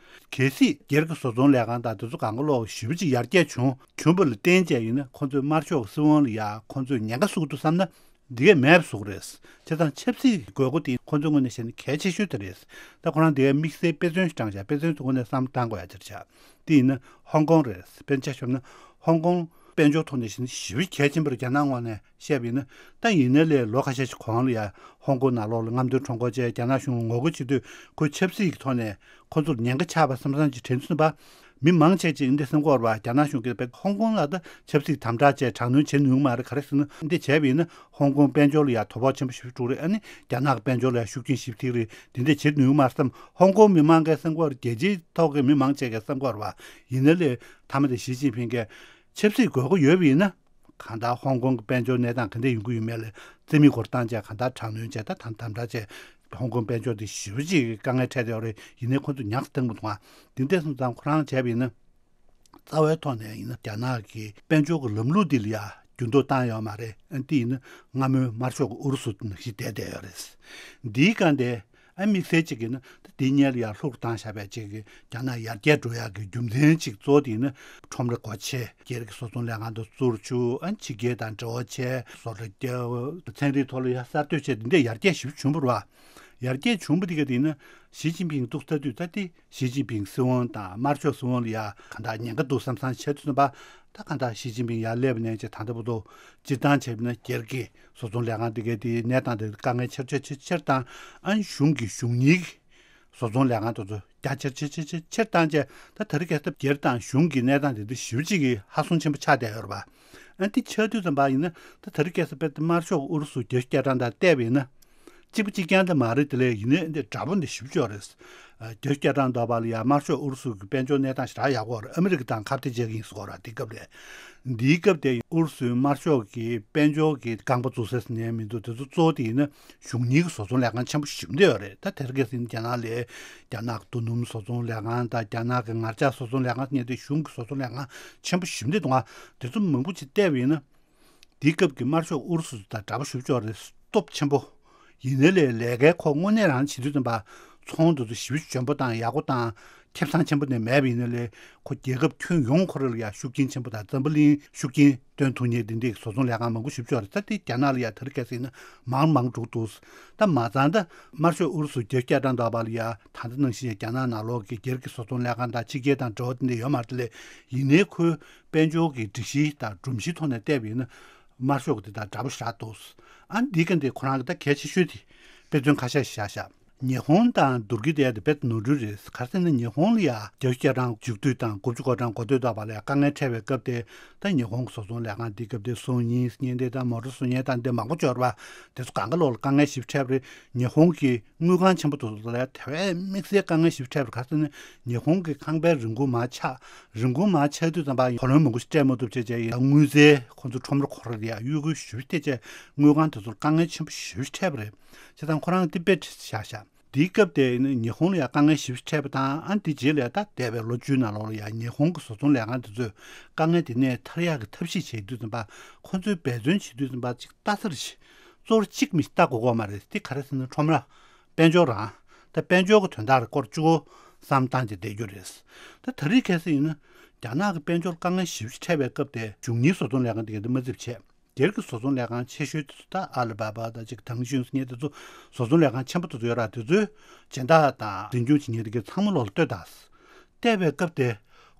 གལ་སྲིད་སྒེར་གྱི་བཟོ་ཚོང་ལས་ཁང་དང་དེ་ཚོ་གང་ག་ལོག་ཞེ་པོ་ཅིག་ཡར་རྒྱས་བྱུང་བྱུང་བ་ལ་བརྟེན་བྱས་ཡིན་ན་ཁོ་ཚོས་དམར་ཤོག་གི་སྲིད་དབང་ལ་ཡ་ཁོ་ཚོས་ཉེན་ཁ་བཟོ་གི་འདུག་བསམ་ན། འདི་གས་མེད་པ་བཟོ་གི་རེད། བྱས་ཙང་ཆབ་སྲིད་ཀྱི་དགོས་མཁོ་དེ་ཁོ་ཚོའི་ངོས་ནས་བཤད་ན་གལ་ཆེ་ཤོས་དེ་རེད། ད་ཁོ་རང་འདི་གས་དམིགས་བསལ་དཔེ་མཚོན་ཞིག་དྲངས་བཞག་དཔེ་མཚོན་དེ་ཁོ་ནས་བསམ་བློ་བཏང་དགོས་ཡ་ཅིག་རེད་བཞག་དེ་ཡིན་ན་ཧོང་ཀོང་རེད། དཔེར་ན་ཆ་བཞག་ན་ཧོང་ཀོང་དཔལ་འབྱོར་ཐོག་ནས་བཤད་ན་ཞེ་པོ་གལ་ཆེན་པོ་རེད། རྒྱ་ནག་ངོས་ནས་བཤད་པ་ཡིན་ན་ད་ཡིན་ནའི་ལས་ལོ་ཁ་ཤས་ཤིག་གོང་ལ་ཡ་ཧོང་ཀོང་ནང་ལོགས་ལ་རྔམ་སྟོན་ཁྲོམ་སྐོར་བྱས་རྒྱ་ནག་གཞུང་ལ་ངོ་རྒོལ་བྱེད་དུས་ཁོས་ཆབ་སྲིད་ཀྱི་ཐོག་ནས་ཁོ་ཚོར་ཉེན་ཁ་ཆགས་པ་བསམ་བསམ་ཅིག་དྲན་ཚུལ་པ། མི་མང་ཆེ་ཅིག་འདི་སེམས་ཁོར་བ་རྒྱ་ནག་གཞུང་གིས་བས་ཧོང་ཀོང་ལ་ད་ཆབ་སྲིད་དམ་དྲག་བྱས་དྲག་གནོན་བྱེད་ནུས་མ་རེད། ག་རེ་ཟེར་ན་འདི་བྱས་པ་ཡིན་ན་ཧོང་ཀོང་དཔལ་འབྱོར་ལ་ཡང་དོ་ཕོག་ཆེན་པོ་ཞིག་འགྲོ་རེད། ཨ་ནི་རྒྱ་ནག་གི་དཔལ་འབྱོར་ལ་ཡང་ཤུགས་རྐྱེན་ཞིབ་ཐེབས་རེད། འདི་འདྲ་བྱེད་ནུས་མ་བསམ། ཧོང་ཀོང་མི་མང་གིས་སེམས་ཁོར་རྒྱལ་སྤྱིའི་ཐོག་གི་མི་མང་ཆེ་གིས་སེམས་ཁོར་བ་ཡིན་ན་ལས་མཐའ་མ་དེ་ཞི་ཅིན་ཕིང་གིས་ཆབ་སྲིད་དགོས་མཁོ་ཡོད་པ་ཡིན་ན། གང་ལྟར་ཧོང་ཀོང་གི་དཔལ་འབྱོར་གནས་སྟངས་ག་འདྲ་ཡོང་གི་ཡོད་མེད་ལ་རྩིས་མེད་སྐོར་བཏང་བྱས་གང་ལྟར་དྲག་གནོན་བྱས་ད་དམ་དམ་དྲག་བྱས་ཧོང་ཀོང་དཔལ་འབྱོར་དེ་ཞེ་པོ་ཅིག་དཀའ་ངལ་འཕྲད་བསྡད་ཡོད་རེད། ཡིན་ནའི་ཁོང་ཚོ་ཉག་གཏོང་མི་འདུག་ཨ། དེ་འདྲ་སོང་ཙང་ཁོ་རང་བྱས་པ་ཡིན་ན་རྩ་བའི་ཐོག་ནས་ཡིན་ན་རྒྱ་ནག་གི་དཔལ་འབྱོར་གྱི་ལམ་ལུགས་འདི་ལ་ཡ་འགྱུར་ལྡོག་བཏང་ཡོད་མ་རེད། ཨ་འདི་ཡིན་ན་སྔ་མོའི་དམར་ཤོག་གི་ཨུ་རུ་སུ་ནང་བཞིན་བསྡད་བསྡད་ཡོད་རེད། འདིའི་སྒང་དེ། ཨ་དམིགས་བསལ་གཅིག་གིས་ན་ད་དེའི་སྔོན་ལ་ཡང་ལྷུག་བཏང་བཞག་པའི་གཅིག་གིས་རྒྱ་ནག་ཡར་རྒྱས་འགྲོ་ཡག་གི་རྒྱུ་མཚན་གཅིག་གཙོ་བོ་དེ་ཡིན་ན་ཁྲོམ་ར་སྒོ་ཕྱེ། སྒེར་གྱི་བཟོ་ཚོང་ལས་ཁང་དུ་བཙུར་བཅུག་ཨ་ཕྱི་རྒྱལ་དང་འབྲེལ་བ་བྱས། བཟོ་གྲྭ་རྒྱག་ཚན་རིག་ཐོག་ལ་ཡང་གསར་གཏོད་བྱས། དེ་འདྲས་ཡར་རྒྱས་ཞིབ་བྱུང་བ་རེད་བ། ཡར་རྒྱས་བྱུང་བ་དེ་ག་དེ་ཡིན་ན་ཞི་ཅིན་ཕིང་འདུག་ས་དུས་ད་དེ་ཞི་ཅིན་ཕིང་སྲིད་དབང་དང་དམར་ཤོག་སྲིད་དབང་ལ་ཡང་གང་ལྟར་ཉེན་ཁ་འདུག་བསམ་བསམ་བྱས་དུས་ཙམ་པ། ད་གང་ལྟར་ཞི་ཅིན་ཕིང་ཡར་སླེབས་ནས་ཅིག་ད་ལྟ་བར་དུ་སྤྱིར་བཏང་བྱས་པ་ན་སྒེར་གྱི་བཟོ་ཚོང་ལས་ཁང་དེ་གའི་དེའི་གནས་སྟངས་དེ་དཀའ་ངལ་ཆེར་ཆེར་ཆེར་ཆེར་བཏང་། ཨ་གཞུང་གི་གཞུང་གཉེར་གྱི་བཟོ་ཚོང་ལས་ཁང་དེ་ཚོ་རྒྱ་ཆེར་ཆེར་ཆེར་ཆེར་ཆེར་བཏང་བྱས། ད་དེ་རིང་ཁ་སང་སྒེར་དང་གཞུང་གི་གནས་སྟངས་དེ་དེ་ཞེ་པོ་ཅིག་གི་ཧ་སུང་ཆེན་པོ་ཆགས་བསྡད་ཡོད་རེད་པ། ཨ་འདི་ཆགས་དུས་ཙམ་པ་ཡིན་ན་ད་དེ་རིང་ཁ་སང་དཔེར་ན་དམར་ཤོག་ཨུ་རུ་སུ་རྒྱ་ཤུག་སྐྱེལ་སྟངས་དང་བལྟས་པ་ཡིན་ན། གཅིག་པ་གཅིག་རྐྱང་དེ་མ་རེད། དེ་ལས་ཡིན་ནའི་འདི་འདྲ་པོ་འདི་ཞིབ་ཆོག་རེད། རྒྱ་ཤུག་སྐྱེལ་སྟངས་འདྲ་པོ་ལ་ཡང་དམར་ཤོག་ཨུ་རུ་སུ་གི་དཔལ་འབྱོར་གནས་སྟངས་ཞེ་དྲག་ཡག་པོ་རེད། ཨ་མི་རི་ཀ་དང་ཁ་གཏད་བཅག་གི་ཡིན་ཟེར་གོ་ར། དེ་སྐབས་ལ་འདིའི་སྐབས་དེ་ཨུ་རུ་སུའི་དམར་ཤོག་གི་དཔལ་འབྱོར་གྱི་རྐང་པ་བཙུགས་ས་ཟེར་ནའི་མི་འདུག་དེ་ཚོ་གཙོ་བོ་དེ་ཡིན་ན་གཞུང་གཉེར་གྱི་བཟོ་ཚོང་ལས་ཁང་ཆེན་པོ་ཞིག་འདི་ཡོད་རེད། ད་དེ་རིང་ཁ་སང་རྒྱ་ནག་ལ་རྒྱ་ནག་གི་རྡོ་སྣུམ་བཟོ་ཚོང་ལས་ཁང་དང་རྒྱ་ནག་གི་ངར་ལྕགས་བཟོ་ཚོང་ལས་ཁང་ཟེར་ནའི་དེ་གཞུང་གི་བཟོ་ཚོང་ལས་ཁང་ཆེན་པོ་ཞིག་འདི་འདུག་ཨ། དེ་ཚོ་མང་པོ་ཅིག་བལྟས་པ་ཡིན་ན། དེའི་སྐབས་ཀྱི་དམར་ཤོག་ཨུ་རུ་སུ་དང་འདྲ་པོ་ཞིབ་ཆོག་རེད། སྟོབས་ཆེན་པོ། ཡིན་ནའི་ལས་ལས་ཀའི་ཁོ་དངོས་གནས་རང་བྱེད་དུས་ཙམ་པ། ཚོང་དེ་ཚོ་ཞེ་པོ་འཇོན་པོ་དང་ཡག་པོ་དང་ཁེ་བཟང་ཆེན་པོ་ནས་མེད་པ་ཡིན་ནའི་ལས་ཁོ་རྒྱལ་ཁབ་ཁྱོན་ཡོངས་ཁོ་ར་ལ་ཡང་ཤུགས་རྐྱེན་ཆེན་པོ་དང་འཛམ་བུ་གླིང་ཤུགས་རྐྱེན་སྟོན་ཐུབ་མཁན་དེ་འདྲའི་བཟོ་ཚོང་ལས་ཁང་མང་པོ་ཞིབ་ཆོག་རེད། ད་དེ་རྒྱ་ནག་ལ་ཡང་དེ་རིང་ཁ་སང་ཡིན་ན་མང་མང་འགྲོ་འདུག་ད་མ་ཚང་ད་དམར་ཤོག་ཨུ་རུ་སུ་རྒྱ་སྐྱེད་སྟངས་འདྲ་པོ་ལ་ཡང་ད་ལྟ་ནང་བཞིན་རྒྱ་ནག་ནང་ལོགས་ཀྱི་སྒེར་གྱི་བཟོ་ཚོང་ལས་ཁང་དང་ཕྱི་རྒྱལ་དང་འབྲེལ་བ་དེ་འདྲ་ཡོད་མ་རེད། དེ་ལས་ཡིན་ནའི་ཁོའི་དཔལ་འབྱོར་གྱི་སྒྲིག་གཞི་དང་སྒྲོམ་གཞི་ཐོག་ནས་བལྟས་པ་ཡིན་ན། དམར་ཤོག་གི་དེ་དང་འདྲ་པོ་ཞེ་དྲག་འདུག་ཨ་འདི་ག་འདི་ཁོ་རང་གི་ད་གལ་ཆེ་ཤོས་དེ་དཔེ་མཚོན་ཁ་ཤས་ཤིག་བཞག་བཞག་ཉི་ཧོང་དང་བསྡུར་གྱི་དེ་དེ་དཔེ་ནོར་འཁྲུལ་རེད། ག་རེ་ཟེར་ན་ཉི་ཧོང་ལ་ཡ་རྒྱ་སྐྱེད་སྟངས་མཇུག་བསྡུ་དང་དགུ་བཅུ་གོ་གྲངས་འགོ་སྟོད་དག་པ་ལ་ཡ་དཀའ་ངལ་འཕྲད་པའི་སྐབས་དེ། ད་ཉི་ཧོང་གི་བཟོ་ཚོང་ལས་ཁང་འདི་སྐབས་དེ་སོང་ཉིན་ཉིན་དེ་དང་མོ་ཊ་བཟོ་མཁན་དང་འདི་མང་པོ་འབྱོར་བ་དེ་ཚོ་གང་ག་ལོག་ལ་དཀའ་ངལ་ཞིབ་འཕྲད་པ་རེད། ཉི་ཧོང་གི་དངུལ་ཁང་ཆེན་པོ་དེ་ཚོ་ལ་ཡ་དེ་བས་དམིགས་བསལ་དཀའ་ངལ་ཞིབ་འཕྲད་པ་རེད། ག་རེ་ཟེར་ན་ཉི་ཧོང་གི་ཁང་པའི་རིན་གོང་མར་ཆག་རིན་གོང་མར་ཆག་དུས་ཙམ་པ་གོ་ལོན་མང་པོ་ཞིག་སྤྲད་མ་ཐུབ་བྱས་བྱས་ཡིན་དངུལ་རྩའི་ཁོང་ཚོ་ཁྲོམ་ར་ཁོ་ར་ལ་ཡ་གཡོ་འགུལ་ཞིབ་སྟེ་བྱས་དངུལ་ཁང་དེ་ཚོར་དཀའ་ངལ་ཆེན་པོ་ཞིབ་འཕྲད་པ་རེད། བྱས་ཙང་ཁོ་རང་ཏི་པེ་ཊི་བཞག་བཞག་འདིའི་སྐབས་དེ་ནི་ཉི་ཧོང་ལ་ཡང་དཀའ་ངལ་ཞིབ་འཕྲད་པ་དང་། ཨ་འདི་རྗེས་ལ་ད་འདས་པའི་ལོ་བཅུའི་ནང་ལོགས་ལ་ཡང་ཉི་ཧོང་གི་བཟོ་ཚོང་ལས་ཁང་དེ་ཚོས་དཀའ་ངལ་དེ་ནས་ཐར་ཡག་གི་ཐབས་ཤེས་བྱེད་དུས་ཙམ་པ། ཁོ་ཚོས་འབད་བརྩོན་བྱེད་དུས་ཙམ་པ་གཅིག་ལྟ་སར་གཅིག་གཙོ་བོ་གཅིག་མི་ལྟ་དགོས་ཀྱི་མ་རེད། དེ་ག་རེ་ཟེར་ན་ཁྲོམ་ར། དཔལ་འབྱོར་རང་། ད་དཔལ་འབྱོར་གྱི་དོན་དག་ལ་སྐོར་གཅིག་པོ་བསམ་བཏང་བྱས་བསྡད་རྒྱུ་རེད། ད་དེ་རིང་ཁ་སང་ཡིན་ན་རྒྱ་ནག་གི་དཔལ་འབྱོར་དཀའ་ངལ་ཞེ་པོ་ཅིག་འཕྲད་པའི་སྐབས་དེ་གཞུང་གཉེར་བཟོ་ཚོང་ལས་ཁང་དེ་ག་དེ་མ་ཚིམ་བྱས། སྒེར་གྱི་བཟོ་ཚོང་ལས་ཁང་ཆེ་ཤོས་དེ་ཚོ་ད་ཨ་ལི་བྷ་བྷ་དང་གཅིག་ཐང་ཤུན་ཟེར་མཁན་དེ་ཚོ་བཟོ་ཚོང་ལས་ཁང་ཆེན་པོ་དེ་ཚོ་ཡོད་ར། དེ་ཚོའི་སྦྱིན་བདག་དང་འཛིན་སྐྱོང་བྱེད་མཁན་དེ་གའི་ཚང་མ་ལོག་ལ་ལྟོས་དང་། བལྟས་པའི་སྐབས་དེ་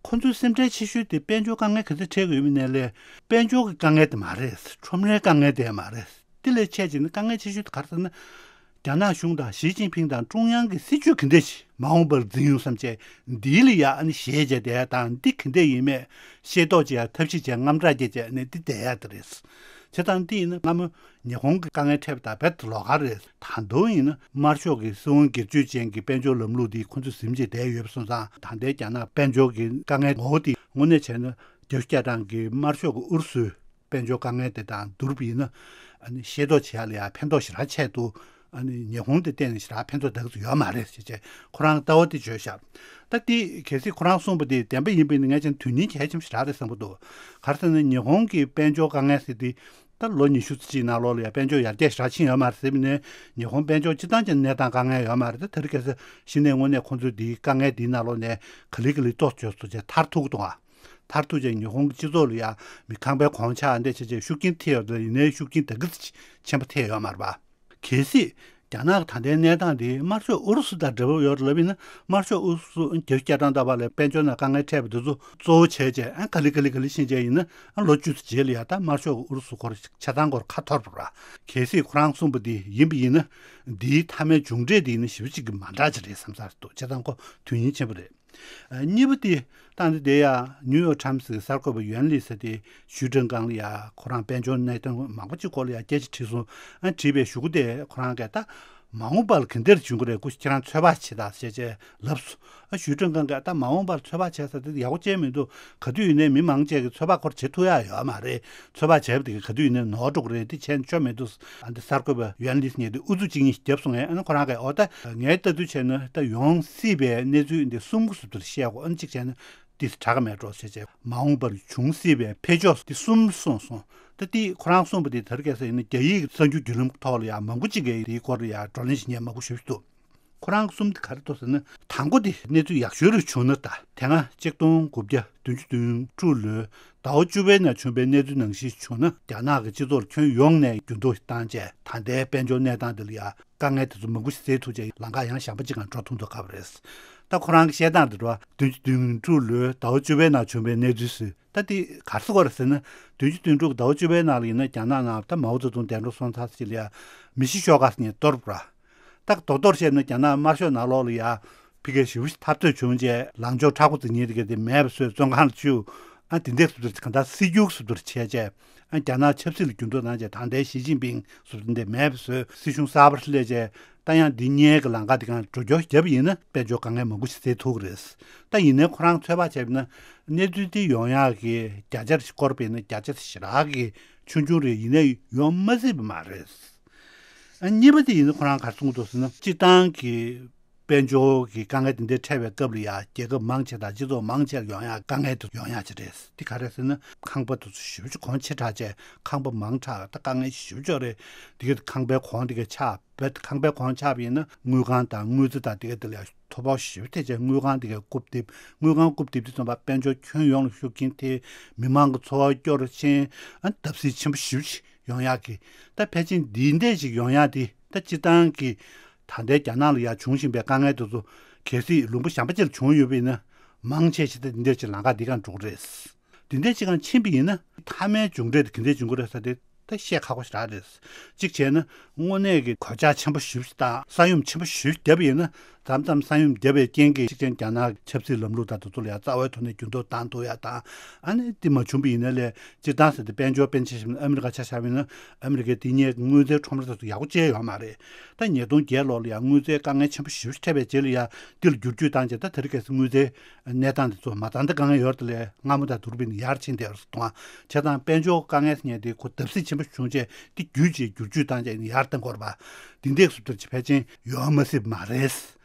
ཁོ་ཚོའི་སེམས་ཁྲལ་ཆེ་ཤོས་དེ་དཔལ་འབྱོར་དཀའ་ངལ་ག་ཚོད་འཕྲད་ཀྱི་ཡོད་མེད་ནས་ལས་དཔལ་འབྱོར་གྱི་དཀའ་ངལ་དེ་མ་རེད། ཁྲོམ་རའི་དཀའ་ངལ་དེ་མ་རེད། དེ་ལས་ཆེ་ཅིག་ནི་དཀའ་ངལ་ཆེ་ཤོས་དེ་ག་རེ་ཟེར་ན། རྒྱ་ནག་གཞུང་དང་ཞི་ཅིན་ཕིང་དང་ཀྲུང་དབྱང་གི་སྲིད་ཇུས་ག་འདྲ་ཞིག་མ་འོངས་པར་འཛིན་ཡོང་བསམ་བྱས་འདིའི་ལ་ཡ་ཨ་ནི་ཞེད་བྱས་བསྡད་ཡ་དང་འདི་ག་འདྲ་ཡིན་མེད་ཤེས་རྟོགས་བྱེད་ཡ་ཐབས་ཤེས་བྱས་དངངས་སྐྲག་སྐྱེས་བྱས་ནས་འདི་བསྡད་ཡ་དེ་རེད། བྱས་ཙང་འདི་ཡིན་ན་སྔ་མོ་ཉི་ཧོང་གི་དཀའ་ངལ་འཕྲད་པ་དང་རྦད་དེ་ལོགས་ཀ་རེད། ད་དུང་ཡིན་ན་དམར་ཤོག་གི་སྲིད་དབང་སྒེར་གཅོད་ཅན་གྱི་དཔལ་འབྱོར་ལམ་ལུགས་འདི་ཁོ་ཚོས་ཟིན་བྱས་བསྡད་ཡོད་པ་སོང་ཙང་ད་ལྟའི་རྒྱ་ནག་དཔལ་འབྱོར་གྱི་དཀའ་ངལ་ངོ་བོ་དེ་དངོས་གནས་བྱས་ན་རྒྱ་སྐྱེད་སྟངས་ཀྱི་དམར་ཤོག་གི་ཨུ་རུ་སུའི་དཔལ་འབྱོར་དཀའ་ངལ་དེ་དང་བསྡུར་བ་ཡིན་ན། ཨ་ནི་ཤེས་རྟོགས་བྱེད་ཡ་ལ་ཡང་ཕན་ཐོགས་ཞེ་དྲག་ཆེ་འདུག་ཨ་ནི་ཉི་ཧོང་དེ་གཏན་ནས་ཞེ་དྲག་ཕན་ཐོགས་ད་ག་ཚོད་ཡོད་མ་རེད་ཅེས་བྱས་ཁོ་རང་ལྟ་བ་དེ་བརྗོད་ཤག་ད་དེ་གལ་སྲིད་ཁོ་རང་གསུངས་པ་དེ་བདེན་པ་ཡིན་པ་ཡིན་ན་ངས་ཀྱང་དོན་སྙིང་གལ་ཆེན་པོ་ཞེ་དྲག་རེད་བསམ་གྱི་འདུག་ག་རེ་ཟེར་ན་ཉི་ཧོང་གི་དཔལ་འབྱོར་དཀའ་ངལ་ཟེར་དེ་ད་ལོ་ཉི་ཤུ་ཙམ་ཅིག་ནང་ལོགས་ལ་ཡང་དཔལ་འབྱོར་ཡར་རྒྱས་ཞེ་དྲག་ཕྱིན་ཡོད་མ་རེད་ཟེར་བ་ནས་ཉི་ཧོང་དཔལ་འབྱོར་སྤྱིར་བཏང་ཀྱང་གནས་སྟངས་དཀའ་ངལ་ཡོད་མ་རེད། ད་དེ་རིང་ཁ་སང་གཞི་ནས་དངོས་གནས་ཁོང་ཚོས་དེའི་དཀའ་ངལ་དེའི་ནང་ལོགས་ནས་ག་ལེ་ག་ལེ་ཏོག་ཙམ་བྱས་ཚུར་བྱས་མཐར་ཐུག་གི་འདུག་ཨ། མཐར་ཐུག་ཅིག་ཉི་ཧོང་གི་སྤྱི་ཚོགས་ལ་ཡ་མི་ཁང་པའི་གོང་ཆག་འདི་བྱས་བྱས་ཤུགས་རྐྱེན་ཐེབས་ཡོད་རེད། ཡིན་ནའི་ཤུགས་རྐྱེན་ད་གི་ཙམ་ཆེན་པོ་ཐེབས་ཡོད་མ་རེད་པ། གལ་སྲིད་རྒྱ་ནག་གི་ད་ལྟའི་གནས་སྟངས་འདི་དམར་ཤོག་ཨུ་རུ་སུ་དང་འདྲ་པོ་ཡོད་རེད་ལབ་ཡིན་ན། དམར་ཤོག་ཨུ་རུ་སུ་རྒྱ་སྐྱེད་སྟངས་ལྟ་བ་ལས་དཔལ་འབྱོར་ནང་དཀའ་ངལ་འཕྲད་པ་འདི་ཚོ་གཙོ་བོ་བྱས་བྱས་ཨ་ག་ལེ་ག་ལེ་ག་ལེ་ཕྱིན་བྱས་ཡིན་ན་ཨ་ལོ་བཅུ་ཙམ་རྗེས་ལ་ཡ་ད་དམར་ཤོག་གི་ཨུ་རུ་སུ་ཁོ་རང་ཆ་ཚང་སྐོར་ཁ་འཐོར་བ་ར། གལ་སྲིད་ཁོ་རང་གསུངས་པ་འདི་ཡིན་པ་ཡིན་ན་འདིའི་མཐའ་མའི་མཇུག་འབྲས་འདི་ཡིན་ན་ཞེ་པོ་ཅིག་གི་མ་འདྲ་ཅིག་རེད་བསམ་ས་རེད་འདུག་བྱས་ཙང་ཁོ་དོན་སྙིང་ཆེན་པོ་རེད། གཉིས་པ་དེ་ད་འདི་དེ་ཡ་ནིའུ་ཡོག་ཊའིམ་སི་གི་གསར་འགོད་པ་ཡོན་ལི་ཟེར་དེ་ཞུས་ཀྲང་ཀང་ལ་ཡ་ཁོ་རང་དཔལ་འབྱོར་གནས་སྟངས་མང་པོ་ཅིག་སྐོར་ལ་ཡ་སྐད་ཆ་དྲིས་སོང་། ཨ་དྲིས་པའི་གཞུག་གུ་དེ་ཁོ་རང་གིས་ད་མ་འོངས་པར་ག་འདྲ་བྱུང་གི་རེད། སྐུ་ཁྱེད་རང་ཚོད་དཔག་བྱེད་དང་ཞེས་བྱས་ལབ་སོང་། ཨ་ཞུས་ཀྲང་ཀང་གིས་ད་མ་འོངས་པར་ཚོད་དཔག་བྱེད་ས་དེ་ཡག་པོ་ཅན་མི་འདུག་ག་དུས་ཡིན་ནའི་མི་མང་ཆེ་གི་ཚོད་དཔག་ཁོ་རང་བྱེད་ཐུབ་ཡ་ཡོད་མ་རེད། ཚོད་དཔག་བྱས་པ་དེ་ག་དུས་ཡིན་ནའི་ནོར་འགྲོ་གི་རེད། དེ་བྱས་ན་ཆོ་མི་འདུག་ཨ་འདི་གསར་འགོད་པ་ཡོན་ལིས་ཉིད་དེ་ཨུ་ཚུགས་གཅིག་གཉིས་ཤིག་བརྒྱབ་སོང་ངས། ཨ་ནི་ཁོ་རང་གིས་འོ་ད་ངའི་ལྟ་ཚུལ་བྱས་ན་ད་ཡོང་སྲིད་པའི་གནས་ཚུལ་འདི་གསུམ་གྱི་ཟུར་དུ་བཤད་དགོས། ཨ་ནི་གཅིག་བྱས་ན་དེ་དྲག་ག་མེད་འགྲོ་ཞེས་བྱས་མ་འོངས་པར་འབྱུང་སྲིད་པའི་འཕེལ་ཕྱོགས་འདི་གསུམ་གསུངས་སོང་། ད་དེ་ཁོ་རང་གསུངས་པ་དེ་དེ་རིང་ཁ་སང་ཡིན་ན་རྒྱ་ཡིག་གི་གསར་འགྱུར་བརྒྱུད་ལམ་ཐོག་ལ་ཡང་མང་པོ་ཅིག་གིས་དེའི་སྐོར་ལ་ཡང་བགྲོ་གླེང་ཞིག་ཉན་མང་པོ་ཞིག་འདུག་ཁོ་རང་གསུམ་དེ་ག་རེ་འདུག་ཟེར་ན། དང་པོ་དེ་གནས་ཚུལ་ཡག་ཤོས་རུ་བྱུང་ན། ད་དེ་སྔ་ཆིག་སྟོང་དགུ་བརྒྱ་བདུན་ཅུ་དོན་དྲུག་ལོའི་ཟླ་བ་བཅུ་པའི་ནང་བྱུང་བའི་གནས་ཚུལ་ནང་བཞིན་བྱུང་ན། རྒྱ་ནག་གི་སྤྱི་ཚོགས་ལ་ཁྱོན་ཡོངས་ནས་འགྱུར་ལྡོག་བཏང་བྱས་ད་ལྟའི་དཔལ་འབྱོར་གནས་སྟངས་དེ་ལ་ཡང་དཀའ་ངལ་དེ་ཚོ་མང་པོ་ཞིག་སེལ་ཐུབ་བྱས་ལམ་ཁ་ཡང་གཞན་པ་ཅིག་གང་འགྲོ་ཐུབ་འདུག་ག་བ་རེད། ད་ཁོ་རང་གི་བཤད་སྟངས་དེ་འགྲོ་བ་བདུན་ཅུ་དོན་དྲུག་ལོའི་ཟླ་བ་བཅུ་པའི་ནང་བྱུང་བའི་གནས་ཚུལ་ཟེར། ད་དེ་ག་རེ་ཟེར་དགོས་རེད་ཟེར་ན། བདུན་ཅུ་དོན་དྲུག་ཟླ་བ་བཅུ་པའི་ནང་ལ་ཡིན་ན་རྒྱ་ནག་ནང་ད་མའོ་ཙེ་ཏུང་གདན་འདྲེན་སོང་ཚར་ཅིག་ལ་ཡ་མི་ཤི་ཤོག་ག་ཟེར་ནས་གཏོར་བ། ད་རྡོག་རྡོག་བཤད་ན་རྒྱ་ནག་དམར་ཤོག་ནང་ལོགས་ལ་ཡ་ཕ་གིའི་ཞེ་པོ་ཅིག་འཐབ་རྩོད་བྱུང་རྗེས་ལངས་ཕྱོགས་མཁྲེགས་པོ་ཟེར་མཁན་དེ་ག་དེ་མེད་པ་བཟོས་བཙོན་ཁང་ལ་བཅུག་ཨ་དེ་འདྲའི་བཟོ་འདྲ་གང་ལྟར་སྲིད་སྒྱུར་བཟོ་འདྲ་བྱས་རྗེས་ཨ་རྒྱ་ནག་ཆབ་སྲིད་ལ་འགྱུར་ལྡོག་གནང་རྗེས་ད་ལྟའི་ཞི་ཅིན་ཕིང་བཟོ་འདྲ་འདི་མེད་པ་བཟོས། སྲིད་གཞུང་གསར་པར་སླེབས་རྗེས་ད་ཡང་འདི་གཉིས་ཀྱི་ལམ་ཁ་དེ་གང་འགྲོ་སྐྱོར་བརྒྱབ་ཡིན་ན་དཔལ་འབྱོར་དཀའ་ངལ་མང་པོ་ཞིག་སེལ་ཐུབ་ཀྱི་རེད། ད་ཡིན་ནའི་ཁོ་རང་ཚོད་དཔག་བྱས་པ་ན་གནས་ཚུལ་འདི་ཡོང་ཡག་གི་བརྒྱ་ཆ་སྐོར་བས་ན་བརྒྱ་ཆ་ཞེ་དྲག་གི་ཆུང་ཆུང་རེད། ཡིན་ནའི་ཡོང་མ་སྲིད་པ་མ་རེད། ཨ་གཉིས་པ་དེ་ཡིན་ན་ཁོ་རང་ག་རེ་གསུངས་འདུག་ཟེར་ན། སྤྱིར་བཏང་གི་དཔལ་འབྱོར་གྱི་དཀའ་ངལ་དེ་འདྲའི་འཕྲད་པའི་སྐབས་ལ་ཡང་རྒྱལ་ཁབ་མང་ཆེ་དང་སྤྱི་ཚོགས་མང་ཆེར་ཡོང་ཡག་དཀའ་ངལ་དེ་ཡོང་ཡག་ཅིག་རེད། དེ་ག་རེ་ཟེར་ན་ཁང་པ་དེ་ཚོ་ཞེ་པོ་ཅིག་གོང་ཆེ་དྲགས་བྱས་ཁང་པ་མང་དྲགས་ད་དཀའ་ངལ་ཞེ་པོ་ཅིག་རེད། དེ་ག་ཁང་པའི་གོང་དེ་ག་ཆག་བེད་ཁང་པའི་གོང་ཆག་པ་ཡིན་ན་དངུལ་ཁང་དང་དངུལ་རྩིས་དང་དེ་ག་དེ་ལ་ཐོ་ཕོག་ཞེ་པོ་ཐེབས་བྱས་དངུལ་ཁང་དེ་ག་རྐུབ་རྡིབ། དངུལ་ཁང་རྐུབ་རྡིབ་དུས་ཙམ་པ་དཔལ་འབྱོར་ཁྱོན་ཡོངས་ལ་ཤུགས་རྐྱེན་ཐེབས། མི་མང་གི་འཚོ་བ་སྐྱོ་རུ་ཕྱིན། ཨ་བརྡབ་གསིག་ཆེན་པོ་ཞེ་པོ་ཅིག་ཡོང་ཡག་གི། ད་ཕལ་ཆེར་འདི་འདྲས་ཅིག་ཡོང་ཡག་དེ་ད་སྤྱིར་བཏང་གི་ད་ལྟའི་རྒྱ་ནག་ལ་ཡ་བྱུང་བཞིན་པའི་དཀའ་ངལ་དེ་ཚོ་གལ་སྲིད་ལུང་པ་གཞན་པ་ཅིག་ལ་བྱུང་ཡོད་པ་ཡིན་ན་མང་ཆེ་ཞིག་ད་འདི་འདྲས་ཅིག་ལམ་ཁ་འདི་ག་འགྲོ་གི་རེད། འདི་འདྲས་ཅིག་གང་ཕྱིན་པ་ཡིན་ན་མཐའ་མའི་མཇུག་འབྲས་དེ་ག་འདྲས་འབྱུང་གི་རེད་ཟེར་དེ་ད་བཤད་ཁག་པོ་ཞེ་དྲག་རེད། གཅིག་བྱས་ན་དངོས་གནས་ཀྱི་གོད་ཆག་ཆེན་པོ་ཞེ་པོ་ཞིག་དང་ས་ཡོམ་ཆེན་པོ་ཞེ་པོ་ཞིག་བརྒྱབ་པ་ཡིན་ན། མཚམས་མཚམས་ས་ཡོམ་བརྒྱབ་པའི་རྐྱེན་གྱིས་གཅིག་བྱས་ན་རྒྱ་ནག་ཆབ་སྲིད་ལམ་ལུགས་དང་དེ་ཚོ་ལ་ཡང་རྩ་བའི་ཐོག་ནས་འགྱུར་ལྡོག་བཏང་ཐུབ་ཡ་དང་། ཨ་ནི་དེ་མ་བྱུང་པ་ཡིན་ན་ལས་སྤྱིར་བཏང་ཟེར་ཏེ་དཔལ་འབྱོར་དཔེར་ན་ཆ་བཞག་ན་ཨ་མི་རི་ཀ་ཆ་བཞག་པ་ཡིན་ན་ཨ་མི་རི་ཀའི་དེ་སྔའི་དངུལ་རྩའི་ཁྲོམ་ར་དེ་ཚོ་ཡག་པོ་བྱས་ཡོད་མ་རེད། ད་ཉིས་སྟོང་བརྒྱད་ལོ་ལ་ཡང་དངུལ་རྩའི་དཀའ་ངལ་ཆེན་པོ་ཞེ་པོ་ཞིག་འཕྲད་པའི་རྗེས་ལ་ཡང་འདི་ལ་བསྒྱུར་བཅོས་བཏང་རྗེས་ད་དེ་རིང་ཁ་སང་དངུལ་རྩའི་གནས་སྟངས་དེ་ཚོ་མ་རྩ་འདི་དཀའ་ངལ་ཡོད་རེད་དེ་ལས་སྔ་མོ་དང་བསྡུར་བ་ཡིན་ན་ཡར་ཕྱིན་བསྡད་ཡོད་རེད་ཟེར་མཐོང་བ། བྱས་ཙང་དཔལ་འབྱོར་དཀའ་ངལ་ཟེར་མཁན་དེ་ཁོ་བརྡབ་གསིག་ཆེན་པོ་བྱུང་རྗེས་དེ་བརྒྱུད་རྗེས་བསྒྱུར་བཅོས་བཏང་རྗེས་ཡར་བཏང་དགོས་རེད་པ། འདི་འདྲས་སུ་བསྡུར་གྱི་ཕལ་ཆེར་ཡོང་མ་སྲིད་པ་མ་རེད།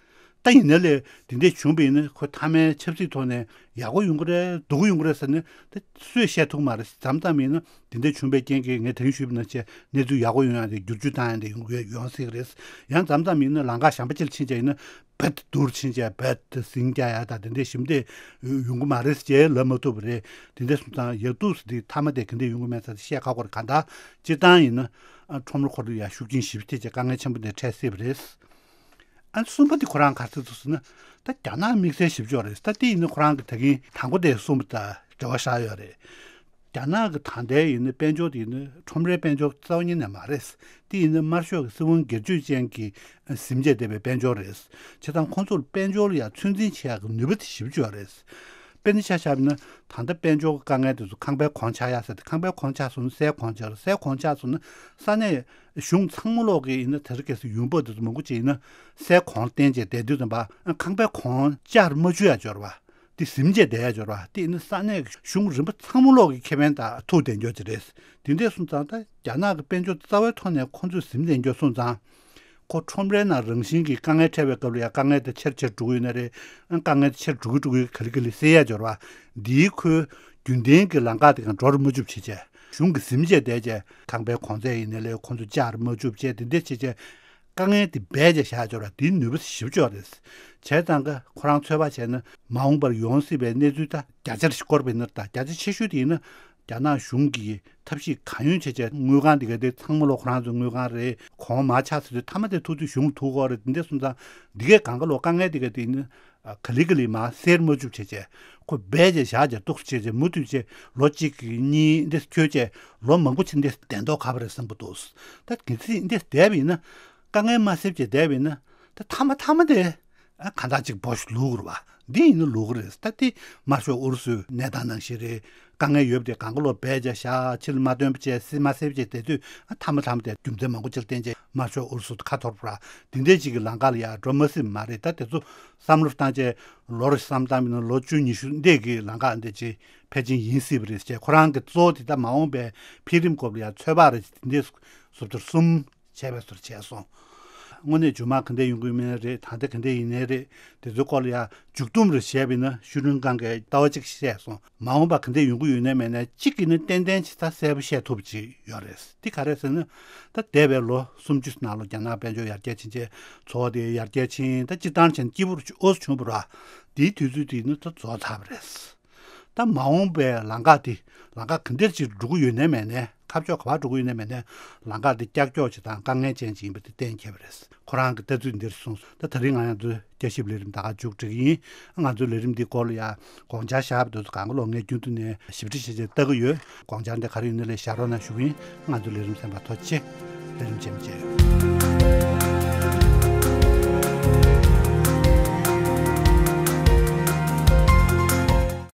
ད་ཡིན་ན་ལས་དེ་འདྲས་བྱུང་བ་ཡིན་ན་ཁོ་མཐའ་མའི་ཆབ་སྲིད་ཐོག་ནས་ཡག་པོ་ཡོང་གི་རེད་སྡུག་པོ་ཡོང་གི་རེད་ཟེར་ནས་དེ་སུས་བཤད་ཐུབ་མ་རེད། མཚམས་མཚམས་ཡིན་ན་དེ་འདྲས་བྱུང་བའི་རྐྱེན་གྱིས་ངས་དེ་རིང་ཞུས་པ་ནང་བཞིན་གནས་ཚུལ་ཡག་པོ་ཡོང་ཡག་དེ་བསྒྱུར་བཅོས་བཏང་ཡག་དེ་ཡོང་གི་ཡོང་སྲིད་ཀྱི་རེད། ཡང་མཚམས་མཚམས་ཡིན་ན་ལམ་ཁ་གཞན་པ་ཅིག་ལ་ཕྱིན་བྱས་ཡིན་ན་བེད་བསྡུར་ཕྱིན་བྱས་བེད་ཟིང་རྒྱག་ཡག་དང་དེ་འདྲས་ཞིབ་འདེད་ཡོང་གི་མ་རེད་ཅེས་ལབ་མ་ཐུབ་པ་རེད། དེ་འདྲས་སོང་ཙང་ཡག་སྡུག་ཟེར་དེ་མཐའ་མ་དེ་ག་འདྲས་ཡོང་གི་མེད་ཟེར་བཤད་ཁག་པོ་རེད། གང་ལྟར་སྤྱིར་བཏང་ཡིན་ན་ཨ་ཁྲོམ་ར་ཁོ་རང་ཡ་ཤུགས་རྐྱེན་ཞེ་པོ་ཐེབས་བྱས་དཀའ་ངལ་ཆེན་པོ་འདི་འཕྲད་སྲིད་པ་རེད། ཨ་གསུམ་པ་དེ་ཁོ་རང་ག་ཚོད་འདུག་ཟེར་ན། ད་རྒྱ་ནག་དམིགས་བསལ་ཞིབ་ཕྱོགས་རེད། ད་དེ་ཡིན་ན་ཁོ་རང་གི་ད་གིན་དང་པོ་དེ་གསུམ་པ་དང་འབྲེལ་བ་བཞག་ཡོད་རེད། རྒྱ་ནག་གི་ད་ལྟའི་ཡིན་ན་དཔལ་འབྱོར་དེ་ཡིན་ན་ཁྲོམ་རའི་དཔལ་འབྱོར་རྩ་བ་ཉིད་ནས་མ་རེད། དེ་ཡིན་ན་དམར་ཤོག་གི་སྲིད་དབང་སྒེར་གཅོད་ཅན་གྱི་ཟིན་བྱས་བསྡད་པའི་དཔལ་འབྱོར་རེད། བྱས་ཙང་ཁོང་ཚོར་དཔལ་འབྱོར་ལ་ཡང་ཚོད་འཛིན་བྱེད་ཡག་གི་ནུས་པ་དེ་ཞེ་པོ་ཅིག་ཡོད་རེད། དཔེར་ན་ཆ་བཞག་ན་ད་ལྟ་དཔལ་འབྱོར་གྱི་དཀའ་ངལ་དེ་ཚོ་ཁང་པའི་གོང་ཆག་ཡག་ཟེར་ཏེ་ཁང་པའི་གོང་ཆག་སོང་ན་སའི་གོང་ཆག་རེད། སའི་གོང་ཆག་སོང་ན་ས་གནས་གཞུང་ཚང་མ་ལོག་གི་ཡིན་ན་དེ་རིང་ཁ་སང་ཡོང་འབབ་དེ་ཚོ་མང་པོ་ཅིག་ཡིན་ན་སའི་གོང་བརྟེན་བྱས་བསྡད་དུས་ཙམ་པ་ཁང་པའི་གོང་བཅག་མ་བཅུག་ཡ་འབྱོར་བ། དེ་ཟིན་བྱས་བསྡད་ཡ་འབྱོར་བ་དེ་ཡིན་ན་ས་གནས་གཞུང་རིམ་པ་ཚང་མ་ལོག་གི་ཁེ་ཕན་དང་ཐུག་བསྡད་འགྱོ་གི་རེད། དེ་འདྲས་སོང་ཙང་ད་རྒྱ་ནག་གི་དཔལ་འབྱོར་རྩ་བའི་ཐོག་ནས་ཁོང་ཚོས་ཟིན་བསྡད་འགྱོ་སོང་ཙང་། ཁོ་ཁྲོམ་རའི་ནང་རང་བཞིན་གྱི་དཀའ་ངལ་འཕྲད་པའི་སྐབས་ལ་ཡང་དཀའ་ངལ་དེ་ཆེར་ཆེར་འགྲོ་གི་ཡོད་ན་རེད། ཨ་དཀའ་ངལ་དེ་ཆེར་འགྲོ་གི་འགྲོ་གི་ག་ལེ་ག་ལེ་སེལ་ཡ་འབྱོར་བ། འདིའི་ཁོའི་རྒྱུན་ལྡན་གྱི་ལམ་ཁ་དེ་གང་འགྲོ་རུ་མ་བཅུག་བྱས་བྱས། གཞུང་གི་ཟིན་བྱས་བསྡད་བྱས་ཁང་པའི་གོང་ཚད་ཡིན་ན་ལས་ཁོང་ཚོ་བཅག་རུ་མ་བཅུག་བྱས་དེ་འདྲས་བྱས་བྱས། དཀའ་ངལ་དེ་སྦས་བྱས་བཞག་འབྱོར་བ་དེའི་ནུས་པ་ཞེ་པོ་ཅིག་རེད། བྱས་ཙང་ཀ་ཁོ་རང་ཚོད་དཔག་བྱས་ན་མ་འོངས་པར་ཡོང་སྲིད་པའི་གནས་ཚུལ་ད་བརྒྱ་ཆར་ཞིག་བསྐོར་བ་ཡིན་ན། ད་བརྒྱ་ཆ་ཆེ་ཤོས་དེ་ཡིན་ན་རྒྱ་ནག་གཞུང་གིས་ཐབས་ཤེས་གང་ཡོང་བྱས་བྱས་དངུལ་ཁང་དེ་ག་དེ་ཚང་མ་ལོག་ཁོ་རང་ཚོའི་དངུལ་ཁང་རེད། གོང་མར་ཆག་ཚར་དུས་མཐའ་མ་དེ་ཐུག་དུས་གཞུང་ལ་ཐུག་དགོས་རེད། དེ་འདྲས་སོང་ཙང་འདི་གའི་གང་ག་ལོག་དཀའ་ངལ་དེ་ག་དེ་ཡིན་ན་ག་ལེ་ག་ལེ་མར་སེལ་མ་བཅུག་བྱས་བྱས་ཁོ་སྦས་བྱས་བཞག་བྱས་འདུག་སེ་བྱས་བྱས་མུ་མཐུད་བྱས་ལོ་གཅིག་གཉིས་འདྲས་འཁྱོལ་བྱས་ལོ་མང་པོ་ཕྱིན་འདྲས་བསྡད་མདོག་ཁ་པོ་རེད་བསམ་གྱི་འདུག་ད་གལ་སྲིད་འདྲས་བསྡད་པ་ཡིན་ན་དཀའ་ངལ་མ་སེལ་བྱས་བསྡད་པ་ཡིན་ན་ད་མཐའ་མ་མཐའ་མ་དེ་ཨ་གང་ལྟར་ཅིག་འབོ་ཞིག་ལུག་རུ་བ། འདི་ཡིན་ན་ལོག་གི་རེད། ད་དེ་དམར་ཤོག་ཨུ་རུ་སུའི་གནས་སྟངས་ནང་བཞིན་རེད། དཀའ་ངལ་ཡོད་པ་དེ་གང་ག་ལོག་བེད་སྤྱད་བཞག་ཕྱིར་མ་ཐོན་པ་བྱས་སེལ་མ་སེལ་བྱས་དེ་དུས་ཨ་མཐའ་མ་མཐའ་མ་དེ་རྒྱུ་མཚན་མང་པོ་ཅིག་བསྟན་བྱས་དམར་ཤོག་ཨུ་རུ་སུ་ཁ་འཐོར་པ་ར་དེ་འདྲས་ཅིག་གི་ལམ་ཁ་ལ་ཡར་འགྲོ་མ་སྲིད་པ་མ་རེད། ད་དེ་ཚོ་བསམ་བློ་བཏང་བྱས་ལོ་རེ་བསམ་བཏང་མིན་ན་ལོ་བཅུ་ཉི་ཤུ་འདས་ཀྱི་ལམ་ཁ་འདི་ཅིག་ཕལ་ཆེར་ཡིན་སྲིད་པ་རེད་ཅེས་ཁོ་རང་གི་གཙོ་བོ་དེ་ད་མ་འོངས་པའི་འཕེལ་རིམ་སྐོར་ལ་ཡང་ཚོད་དཔག་རེ་དེ་འདྲས་བཟོ་ཐུབ་གསུམ་བྱས་པའི་བཟོ་འདྲ་བྱས་སོང་། དངོས་གནས་མཇུག་མ་ག་འདྲ་ཡོང་གི་ཡོད་མེད་རེད། ད་ལྟ་ག་འདྲ་ཡིན་ནའི་རེད། དེ་ཚོའི་སྐོར་ལ་ཡང་མཇུག་བསྡོམས་རེ་བྱས་པ་ཡིན་ན་ཤུ་ཀྲུང་ཀང་གིས་ལྟ་བ་གཅིག་བཤད་སོང་། མ་འོངས་པ་ག་འདྲ་ཡོང་གི་ཡོད་ནའི་མེད་ནའི་གཅིག་གིས་ནི་ཏན་ཏན་ཅིག་ད་གསལ་པོ་བཤད་ཐུབ་ཅིག་ཡོད་རེད། འདི་ག་རེ་ཟེར་ན་ད་འདས་པའི་ལོ་སུམ་ཅུ་ནང་ལོ་རྒྱ་ནག་དཔལ་འབྱོར་ཡར་རྒྱས་ཕྱིན་ཆད་འཚོ་བ་དེ་ཡར་རྒྱས་ཕྱིན། ད་སྤྱིར་བཏང་བྱས་ན་སྐྱིད་པོ་ཨོ་ཙམ་བྱུང་བ་ར། དེའི་དུས་ཚོད་དེ་ནི་ད་རྫོགས་ཚར་བ་རེད། ད་མ་འོངས་པའི་ལམ་ཁ་དེ་ལམ་ཁ་ག་འདྲ་ཅིག་འགྲོ་གི་ཡོད་ནའི་མེད་ནའི་ཁ་ཕྱོགས་ག་པར་འགྲོ་གི་ཡོད་ནའི་མེད་ནའི་ལམ་ཁ་དེ་ཀྱག་ཀྱོག་ཅིག་དང་དཀའ་ངལ་ཅན་ཅིག་ཡིན་པ་དེ་གཏན་འཁེལ་བ་རེད། ཁོ་རང་གི་ལྟ་ཚུལ་འདིར་གསུངས་སོང་། ད་ད་རིང་ང་ཡང་ཚོའི་བསྐྱར་ཞིབ་ལས་རིམ་ད་ག་མཇུག་སྒྲིལ་གྱི་ཡིན། ང་ཚོའི་ལས་རིམ་འདིའི་སྐོར་ལ་ཡང་དགོངས་འཆར་བཞག་པ་དེ་ཚོ་གང་ག་ལོག་ངས་རྒྱུན་དུ་ནས་ཞིབ་ཕྲ་བྱས་བྱས་ལྟ་གི་ཡོད། དགོངས་འཆར་འདི་ག་རེ་ཡིན་ན་ལས་བཞག་རོགས་གནང་ཞུ་གི་ཡིན། ང་ཚོའི་ལས་རིམ་གསན་པར་ཐུགས་རྗེ་ཆེ། ལས་རིམ་རྗེས་མ་མཇལ།